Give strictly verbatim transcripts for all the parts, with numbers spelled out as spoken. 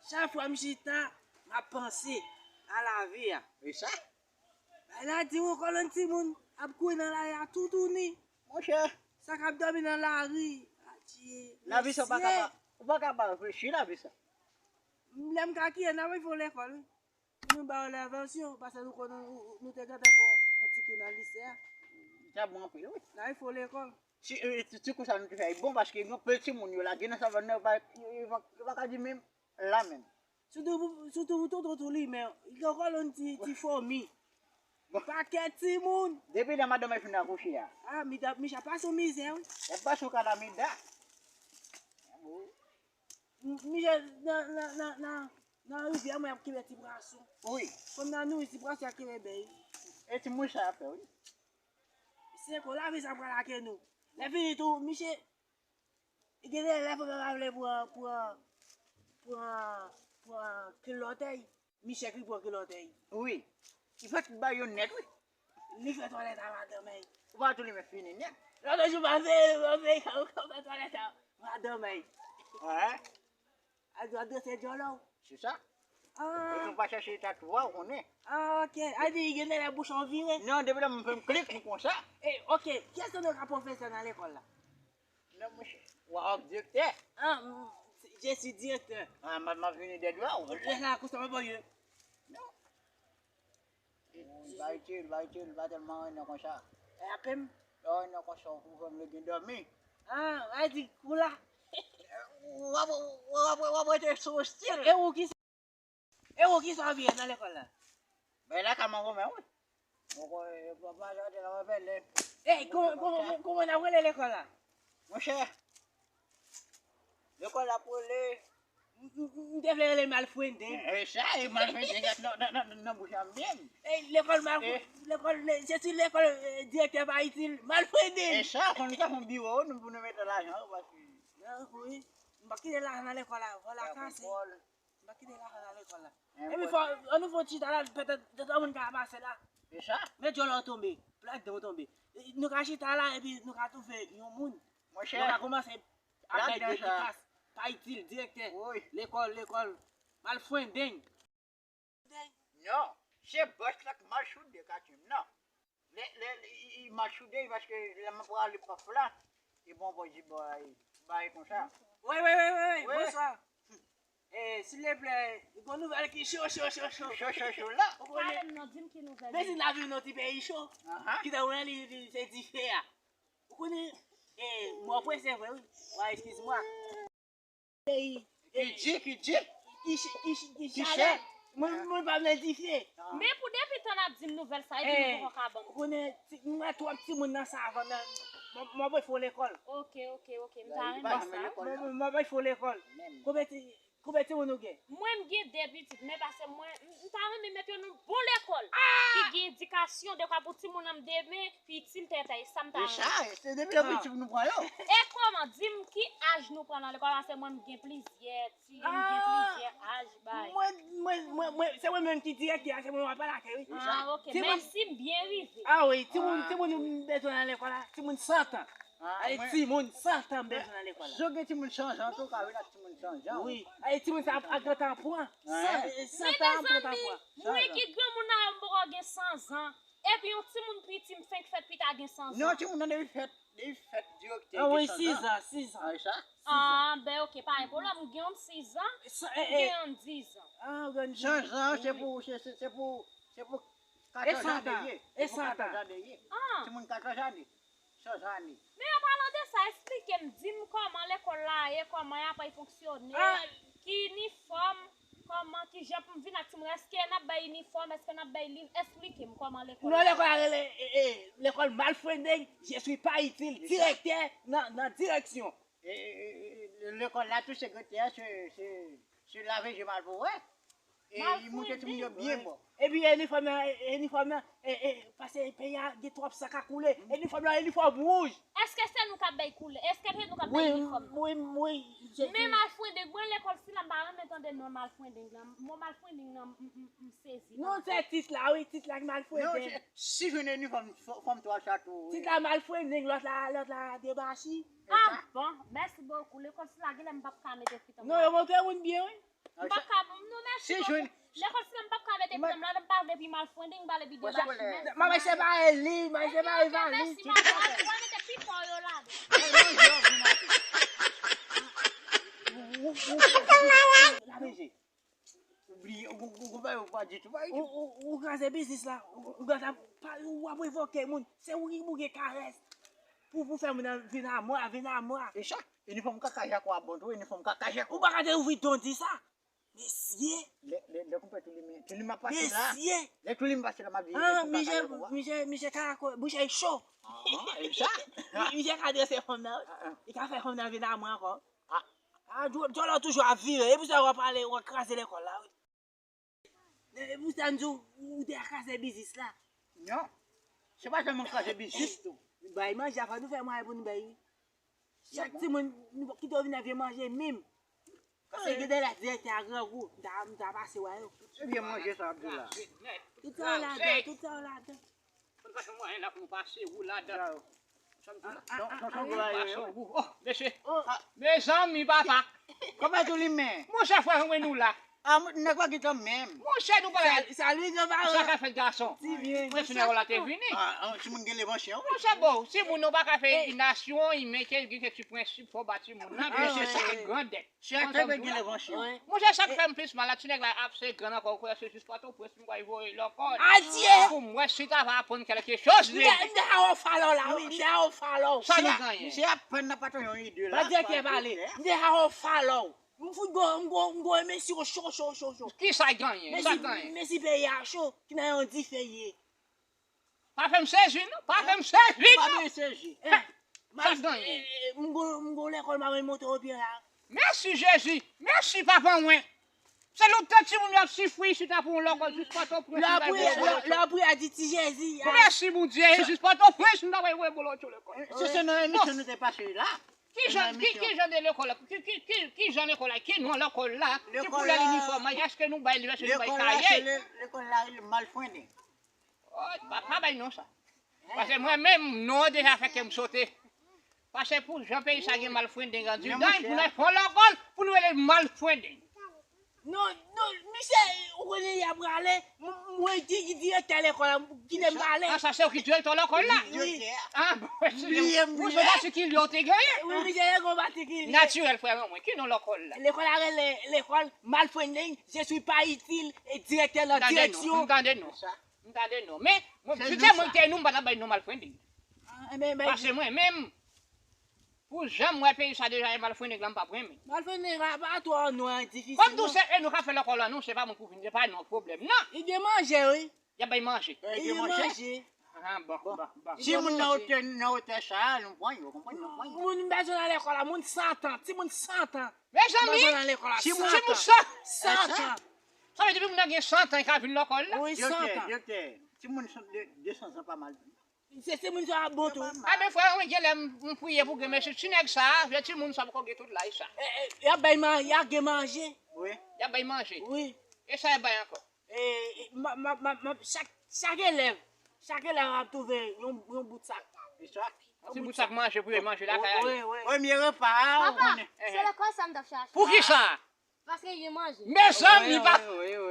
Chak fwa m chita, m ap panse a lavi a. E sa? Bay la di w kolonn timoun ap kouri nan lari a toutouni. Monchè, sa k ap dòmi nan lari, adye, lavi sa w pa ka mesye pa, ou pa ka pa reflechi lavi sa. Lè m ka kiye, n ap fè w lekòl, wi. Nou ba w lavansyon, paske nou konnen nou, nou te gentan fè yon ti kou nan lise a. Sa bon anpil, wi. N ap fè w lekòl. Si, e, ti, ti kou sa nou te fè, bon, paske gen anpil timoun yo lage nan savann nan, yo pa, yo, yo pa, yo pa ka di menm la menm. Sitou pou, sitou pou tonton Toulimen, li gen kolonn ti, ti fomi. Bon. Pakèt timoun. Depi lè madanm mwen fin akouche a. Ah, Mida, Micha pase yon mizè, wi. Y ap pase yon kalamida. M-, Micha, nan, nan, nan, nan, nan rivyè mwen, y ap kenbe ti pwason. Wi. Kòm nan nou, ti pwason y ap kenbe bèy. E ti mouch sa y ap fè, wi. Se kon lavi sa pral lage nou. Lè fini tou, Micha, gen de lè fanm nan pa vle pran, pran, pran, pran kilòt èy. Michèk li pran kilòt èy. Wi. Li fèk bay yo nèt, wi. Li fè twalèt a madanm èy. Ou pa tou li men fini nèt. Lòt jou pase, pase, fè twalèt a madanm èy. Wè. A dwa dwese djòlò. Se sa. Ah. E nou pa chèche tatouwa, ou konnen. Ah, ok. A di, gen de lè bouch an vire. Non, depi lè m fè m klik, m konsa. E, ok. Kiyès nan nou ka pwofesè nan lekòl la? Non, monchè. Wa, w ap direktè. Ah, mm, je suis directeur. Ah, m ap, m ap vini dèyè w. Lè sa, konsa, mwen pa ye. Non. Ba itil, ba itil, ba tèlman renmen konsa. E apèm? Lè w renmen konsa, ou fè m leve dòmi. Ah, a di, kou la. W ap, w ap, w ap rete sou stil. E ou ki E ou ki sa w ap ye nan lekòl la? Bay la ka mango men wi. Mwen kwè papa Jòdè la wè bèlè. Ey, kòman, kòman, kòman n ap rele lekòl la? Monchè, lekòl la ap rele. M, m, m, m te vle rele Malfrendeng. E sa, e Malfrendeng nan, nan, nan, nan bouch an menm. Ey, lekòl Malfrendeng, lekòl, se ti lekòl, eh, direktè pa itil, Malfrendeng. E sa, fò nou ta fè yon biwo, nou, pou nou mete lajan, paske. Wi. M pa kite lajan nan lekòl la, vòlè la kase. M pa kite lajan nan lekòl la. Epi fò, ann nou fè yon ti chita la, petèt, de tan moun ka pase la. E sa? Men djòlò tonbe, plak dan w tonbe. E, nou ka chita la, epi nou ka twouve yon moun. Monchè, nou ka kòmanse ap bay dedikas, pa itil, direktè, lekòl, lekòl, Malfrendeng. Non, se bòs la k Malfrendeng ka di m, non. Lè, lè, lè, i, i Malfrendeng, paske lè m ap rale pòf la, e bon, bon, di bò, e, bay konsa. Wi, wi, wi, wi, wi, bonswa. Eh, silvouplè, gon nouvèl ki cho, cho, cho, cho. Cho, cho, cho la. Ou konnen, men si lavi nou ti peyi cho, ki ta wè li, li se dife a. Ou konnen, eh, mwen prese vre, wi. Wa, eskiz mwen. Peyi, ki di, ki di, ki ch-, ki ch-, ki chalè. Mwen, mwen pa vle dife. Men pou depi tan n ap di m nouvèl sa, epi nou poko ka ban m. Ou konnen, ti, mwen twòp timoun nan savann nan. Mwen, mwen pa fè lekòl. Ok, ok, ok. M ta renmen sa. Mwen, mwen, mwen pa fè lekòl. Konbyen ti, konbyen timoun ou gen? Mwen, m gen de pitit, men pase mwen, m, m ta renmen met yo nan bon lekòl. Ki gen edikasyon, dekwa pou timoun nan demen, pi itil tèt, e sa m ta renmen. E sa, se depi lè pitit nou pran yo. E kòman, di m ki aj nou pran nan lekòl, pase mwen, m gen plizyè. Timoun gen plizyè aj bay. Mwen, mwen, mwen, mwen, se mwen menm ki direktè a, se mwen w ap pale ak li, wi. Ah, ok. Mèsi, m byen rive. Ah wi, timoun, timoun m bezwen nan lekòl la, timoun san tan. Ah, ale, timoun san tan m bezwen nan lekòl la. Si w gen timoun san zan tou, ka vin ak timoun san zan. Wi, ale, timoun sa ap, ap gentan pran. San, san tan ap gentan pran. Mwen ki granmoun nan, m poko gen san zan. Epi yon timoun piti, m fenk fèt pita gen san zan. Non, timoun nan depi fèt, depi fèt direktè gen san zan. Ah wi, sis zan, sis zan. Ah, wi, sa? Ah, ben, ok, pa gen pwoblèm, m gen yon sis zan, m gen yon dis zan. Ah, ou gen dis zan. San zan, se pou, se, se, se pou, se pou katòz ane ye. E san tan. E san tan. Se pou katòz ane ye. Ah. Timoun katòz ane. San zan ane. Men an palan de sa, esplike m, di m kòman lekòl la ye, kòman y ap fonksyone, ki inifòm, kòman, kijan pou m vin ak timoun, èske n ap bay inifòm, èske n ap bay liv, esplike m kòman lekòl la. Non, lekòl la rele, e, e, lekòl Malfrendeng, je suis pas utile, direktè nan, nan direksyon. E, e, e, e, lekòl la tou sekretè a se, se, se lave je mal pou wè. E li montre timoun yo byen bon. Epi inifòm nan, e, inifòm nan, e, e, pase peyi a gen twòp san k ap koule. Inifòm nan, inifòm wouj. Èske se nou k ap bay koulè? Èske se nou k ap bay inifòm nan? Wi, wi, wi. Men Malfrendeng Mwen lekòl sila m pa renmen tande non malfrendeng lan. Mo malfrendeng lan m, m, m sezi. Non, se tit la, wi, tit la ki malfrendeng. Si jwenn inifòm, fò m tou al sa tou, wi. Tit la malfrendeng, lòt la, lòt la debachi. Ah, bon, mèsi bokou. Lekòl sila genlè m p ap ka mete fitòm. Non, yo montre moun byen, wi. M p ap ka, non, mèsi bokou. Lekòl sila m p ap ka mete fitòm la, m pale depi malfrendeng, m pale depi debachi. Mwen se pa Eli, mwen se pa Evalis. Mèsi, mèsi, mèsi. Mwen mete pifò yo ladan. Ou bliye, ou, ou, ou pa yo pa ditou, pa ditou. Ou, ou, ou kraze biznis la, ou, ou gata, pa, ou ap revoke moun. Se ou ki bouke karès. Pou, pou fè moun nan vin a mwa, vin a mwa. E sa, inifòm kaka jako a bon tou, inifòm kaka jako. Ou pa ka te ouvri don di sa. Mesye. Lè, lè, lè konpè Toulimen, Toulimen ap pase la. Mesye. Lè Toulimen pase la, m ap di, ah, misye, misye, misye karako, bouch li cho. Ah, e sa. Misye ka drese fanm nan. Li ka fè fanm nan vin a mwa ankò. Ah, djòlò toujou ap vire. E pou sa w ap pale, w ap kraze lekòl la, wi. E pou sa m di w, ou te kraze biznis la. Non. Se pa sèlman kraze biznis tou. Bay manje, fò nou fè mwayen pou nou bay, wi. Chak timoun, nou kite yo vin nan vye manje menm. Paske gen de lè direktè a grangou, m ta, m ta pase wè yo. Se vye manje sa ap di la. Tout sa yo ladan, tout sa yo ladan. Fò n fè mwayen la pou nou pase wou ladan. Sa m di la. Tonton Gwo a yo. Pase wou. Oh, mesye. Mezanmi, papa. Kòman tou li men? Monchè, frè mwen nou la. Ah, nèg pa gentan menm. Monchè, nou pa la. Salut, gran paran. Sa ka fèt, gason? Mwen fin wè w la te vini. Ah, timoun gen levanchè, wi. Monchè, bon, timoun nou pa ka fè inasyon, imen ke gen kèk ti prensip, fò ba timoun nan. Mesye, sa grandèt. Sèten gen levanchè. Monchè, sa k fè m plis mal la, ti nèg la ap se grann ankò, ou kwè se jis Pòtoprens m pral voye lekòl. Adye! Pou m wè si ta va aprann kèlke choz de li. M te ka ofalè w la, wi, m te ka ofalè w. Sa nou genyen? Se apèn n ap pataje yon ide la. Ba direktè pale. M te ka ofalè w. M fout gwo, m gwo, m gwo, mesye yo cho, cho, cho, cho. Ki sa genyen? Sa genyen? Mesye peyi a cho, ki nan yon dife ye. Pa fè m sezi, non. Pa fè m sezi, non. Pa bezwen sezi. Sa genyen? M gwo, m gwo lekòl, m pa monte o pye la. Mèsi, Jezi. Mèsi, papa mwen. Se lontan timoun yo ap sifri isit la pou yon lekòl jis Pòtoprens. Lè w priye, lè w priye, di ti Jezi. Mèsi, Bondye. Jis Pòtoprens, m ta pral voye bolo lekòl. Se, se nan emisyon nou te pase la. Ki jan, ki, ki jan de lekòl la? Ki, ki, ki, ki jan lekòl la? Ki non lekòl la? Ki koulè linifòm la? Èske nou bay liv? Èske nou bay kaye? Lekòl la, se le, lekòl la, Malfrendeng. Oh, pa, pa bay non sa. Paske mwen menm, non an deja fè kè m sote. Paske pou jan peyi sa gen Malfrendeng andidan, pou n al fè yon lekòl, pou nou rele Malfrendeng. Non, non, misye, ou konnen y ap rale, m-, mwen ki, ki direktè lekòl la, kite m pale. Ah, sa se ou ki direktè lekòl la? Wi. Ah, bon, se yon matrikil yo te genyen. Wi, misye gen yon matrikil. Natirèl, frè mwen, ki non lekòl la? Lekòl la rele lekòl Malfrendeng, je suis pas utile, e direktè nan direksyon. M tande non, m tande non. M tande non. Men, mwen, si se mwen ki te nou, m pa t ap bay non Malfrendeng. Paske mwen menm, pou jan m wè peyi sa deja, e Malfrendeng la m p ap renmen. Malfrendeng la pa twò non an difisil. Kòm tou se e nou k ap fè lekòl la, nou, se pa mwen pou vin, se pa nou pwoblèm nan. Li gen manje, wi. Y ap bay manje. Li gen manje. Ah, bon, bon, bon. Timoun nan wotè, nan wotè sa a, nou pran yo, konprann, nou pran yo. Moun bezwen nan lekòl la, moun santan, timoun santan. Mezanmi, timoun san, santan. Sa vle di depi moun nan gen santan, li ka vin lekòl la? Wi, santan. Direktè, direktè, timoun de, de san zan pa mal. Se, se moun sa ap bon tou. A ben, frè, mwen, genlè m, m priye pou gen, men si ti nèg sa a, vye timoun sa poko gen tout laj sa. E, e, y ap bay man-, y ap gen manje. Wi. Y ap bay manje. Wi. E sa y ap bay ankò? E, e, ma, ma, ma, ma, chak, chak elèv, chak elèv ap twouve yon, yon bout sak. E sa? Yon ti bout sak manje pou yo manje lakay a yo. Wi, wi. Premye repa a, ou konnen. Papa, se lekòl sa m t ap chache. Pou ki sa? Paske gen manje. Mezanmi, pa,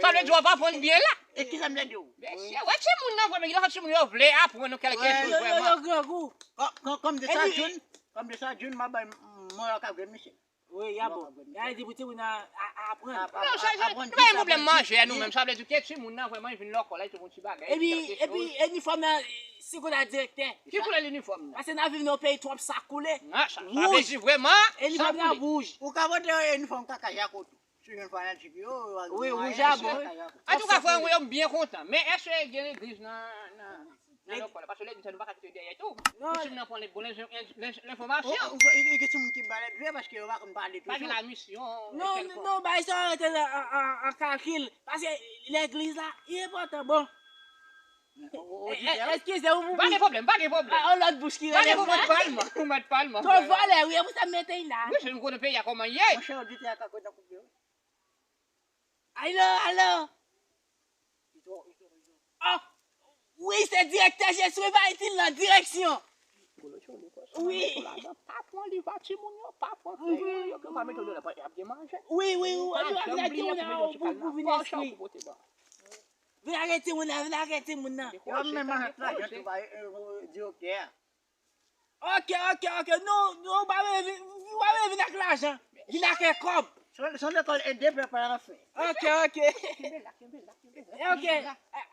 sa vle di w ap aprann byen la. E ki sa m te di w? Mesye, wè timoun nan vrèman, gen lè timoun yo vle aprann nou kèlke choz vrèman. Yo, yo, yo grangou. Kò-, kò-, kòm de sa, Jun, kòm de sa, Jun, m a bay mwen ak avèk misye. Wi, y a bon. Y a di pou timoun nan a, a, aprann. Non, sa, sa, nou pa gen pwoblèm manje a nou menm. Sa vle di ke timoun nan vrèman vin lekòl la, li twouve yon ti bagay, kèlke choz. Epi, epi, inifòm nan, se kote a direktè. Ki koulè linifòm nan? Paske n ap viv nan yon peyi twòp sak koule. Sa, sa vle di vrèman, sak koule. Inifòm nan wouj. Ou ka pote inifòm kaka jako tou. Si w jwenn fanatik yo, yo a gen mwayen. Wi, wouj a bon, wi. Antouka, frè mwen, m byen kontan. Men èske gen legliz nan, nan, nan lekòl la? Paske legliz sa, nou pa ka kite dèyè tou. Non. Pou timoun nan pran bon lenfòmasyon. Ou, ou, e, e gen timoun ki balèt vre paske yo pa konn pale toujou. Pa gen lamisyon kèlkonk. Non, non, bagay sa yo rete nan, an, an, an kalkil. Paske legliz la, li enpòtan, bon. Eskize, ou... Pa gen pwoblèm, pa gen pwoblèm. Yon lòt bouch ki rele mwen. Pa gen pwoblèm, ou mèt pale, ou mèt pale. Tò vòlè, wi, e pou sa m mete l la. Wi, se nou konnen peyi a kòman l ye. Monchè, oditè a ka konn nan koup yo. Alo, alo. Oh, wi, se direktè Jeswi Ayiti nan direksyon. Wi. Pa pran li, pa timoun yo, pa pran yo, yo pa mete yo nan pa y ap gen manje. Wi, wi, wi, wi, vin ak timoun nan pou, pou vin espri. Vin ak timoun nan, vin ak timoun nan. Yo menm ak lajan tou ba direktè a. Ok, ok, ok. Nou, nou pa vle vin, nou pa vle vin ak lajan. Vin ak kòb. Se, se yon lekòl ede pèp la fè. Ok, ok. Kenbe la, kenbe la, kenbe la. Ok.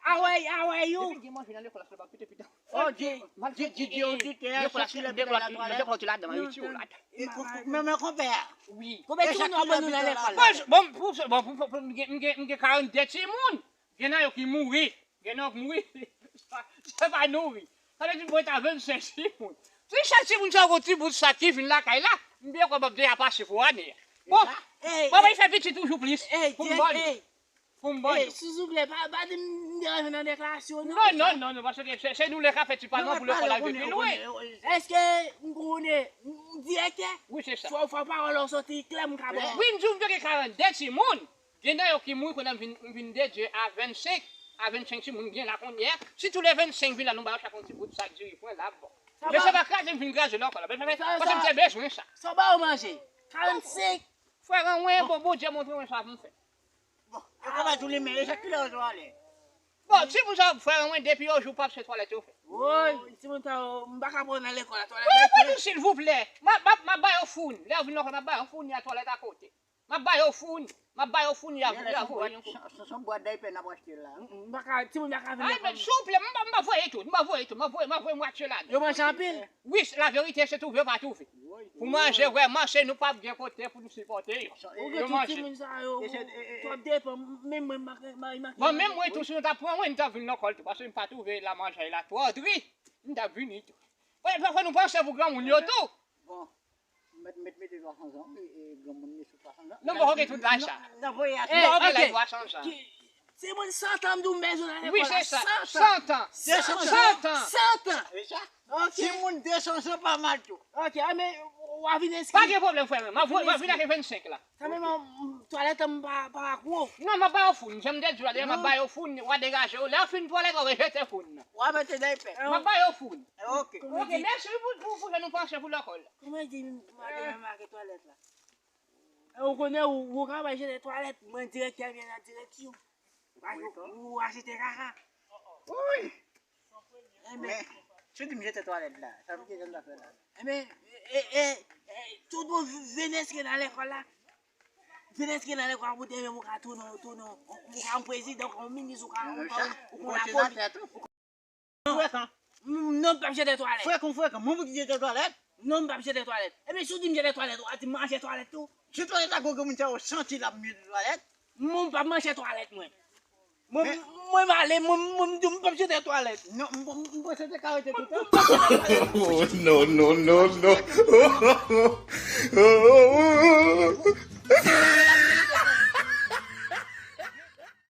How are, how are you? Depi gen manje nan lekòl la, se pa pete pita. Oh, di, di, di, di oditè a, lekòl la, lekòl la, lekòl la, lekòl la, ladan, wi, ti yo ladan. Men, men, konpè a. Wi. Konbyen timoun w ap ban nou nan lekòl la? Bon, bon, pou, bon, pou, pou, pou, m gen, m gen, m gen karannde timoun. Gen nan yo ki mouri. Gen nan yo ki mouri. Se pa nouri. Sa vle di mwen ta vennsenk timoun. Si chak timoun sa yon ti bout sak ki vin lakay la, m byen kwè m ap deja pase pou ane a. Bon, mwen fè piti toujou plis. Pou m ban nou. Pou m ban nou. Silvouplè, pa, pa di m deranje nan deklarasyon, non. Non, non, non, non, paske se, se nou lè ka fè ti palman pou lekòl la vin pi lwen. Èske m konnen direktè? Wi, se sa. Fò, fò pawòl ou soti klè, m ka ban. Wi, m di w m te gen karannde timoun. Gen nan yo ki mouri kounye a m vin, m vin dedye a vennsenk, a vennsenk timoun gen la kounye a. Si tou le vennsenk vin la, nou ba yo chak yon ti bout sak diri pwen la, bon. Men se pa kraze m vin kraze lekòl la. Men, men, men, paske m te bezwen sa. Sa w ba yo manje? Karannsenk. Frè Ranwen, bon, Bondye montre mwen sa pou m fè. Bon, yo konn tou li men, e chak kilè yo ale? Bon, timoun sa, frè Ranwen, depi yo jou p ap se twalèt yo fè. Woy, timoun sa yo, m pa ka pran nan lekòl la, twalèt la. Woy, woy, silvouplè. M ap, m ap, m ap ba yo founi. Lè yo vin lekòl, m ap ba yo founi a twalèt akote. M ap ba yo founi. M ap ba yo founi a, a voye yon kou. Se yon bwat daypè n ap achte la. M pa ka, timoun pa ka vin lekòl. Ay, men souple, m pa, m pa voye tout, m pa voye tout, m pa voye, m pa voye mwatye ladan. Yo manje anpil? Wi, laverite, se twouve yo pa twouve. Pou manje, vrèman, se nou p ap gen kote pou nou sipòte yo. Ou gen tout timoun sa yo, twòp depan, menm mwen, m pa ka, m pa ka. Bon, menm mwen tou, si nou ta pran mwen, m ta vin lekòl tou, paske m pa twouve la manje la twò dri, m ta vini tou. Fò, fò, fò nou panse pou granmoun yo tou. Bon. Mèt, mèt mete twa san zan, e, e, granmoun li sou twa san zan. Non, m poko gen tout laj sa. Nan voye a. M poko gen laj twa san zan. Timoun san tan, m di w, m bezwen nan lekòl la. Wi, se sa. San tan. San tan. San tan. San tan. Ok. Timoun de san zan pa mal tou. Ok, a, men, w a vin enskri. Pa gen pwoblèm, frè mwen. M a vin ak vennsenk la. Sa menm, twalèt an pa, pa gwo. Non, m a ba yo founi. Jan m te di w la, m a ba yo founi, w a degaje yo. Lè yo fin twalèt, w a rejete founi nan. W a mete daypè. M a ba yo founi. Ok. Ok, mèsi pou, pou, pou jan nou panse pou lekòl la. Kòman di madanm nan make twalèt la? E, ou konnen, ou, ou ka bay jete twalèt, mwen direktè vin nan direksyon. Ou, ou achte kaka. Wi. Enben. Men, si w di m jete twalèt la, sa vle di sa m ta fè la? Enben, e, e, e, tout moun vin enskri nan lekòl la. Vin enskri nan lekòl pou demen ou ka tounen, tounen, ou ka yon prezidan, ou ka yon minis, ou ka, ou ka, ou ka lapolis. Frekan. Non, m p ap jete twalèt. Frekan, frekan. Moun pou ki jete twalèt? Non, m p ap jete twalèt. Epi si w di m jete twalèt, w a di m manje twalèt tou. Si twalèt la gwo, gwo moun sa yo santi l ap manje twalèt. Mwen, m p ap manje twalèt, mwen. Mwen, mwen, m ale, mwen, mwen, m di w, m p ap jete twalèt. Non, m, m, m panse te ka rete toutan. Oh, non, non, non, non.